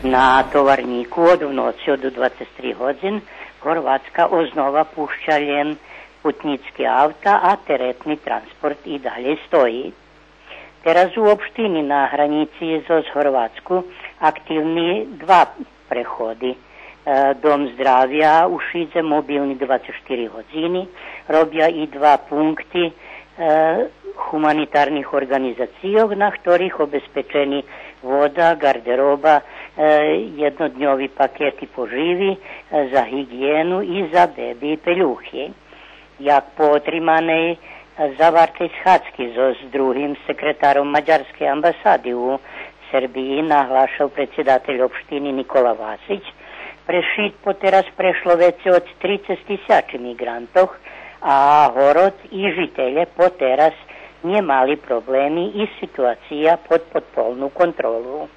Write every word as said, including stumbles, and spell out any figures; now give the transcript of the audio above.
На товарнїку од вноци од двацец три годзин Горватска ознова пуща лєм путнїцки авта, а теретни транспорт и далєй стої. Тераз у општини на гранїци зоз Горватску активни два преходи. Е, Дом здравя у Шидзе мобилни двацец штири годзини, робя и два пункти, е, гуманитарних орґанизацийох, на хторих обезпечени вода, ґардероба, е, єднодньови пакети поживи, е, за гиґиєну и за беби пелюхи. Як по отриманей, е, завартей схадзки зоз другим секретаром мадярскей амбасади у Сербиї наглашел предсидатель општини Никола Васич, пре Шид потераз прешло вецей од трицец тисячи миґрантох, а город и жителє потераз нє мали проблеми и ситуация под подполну контролу.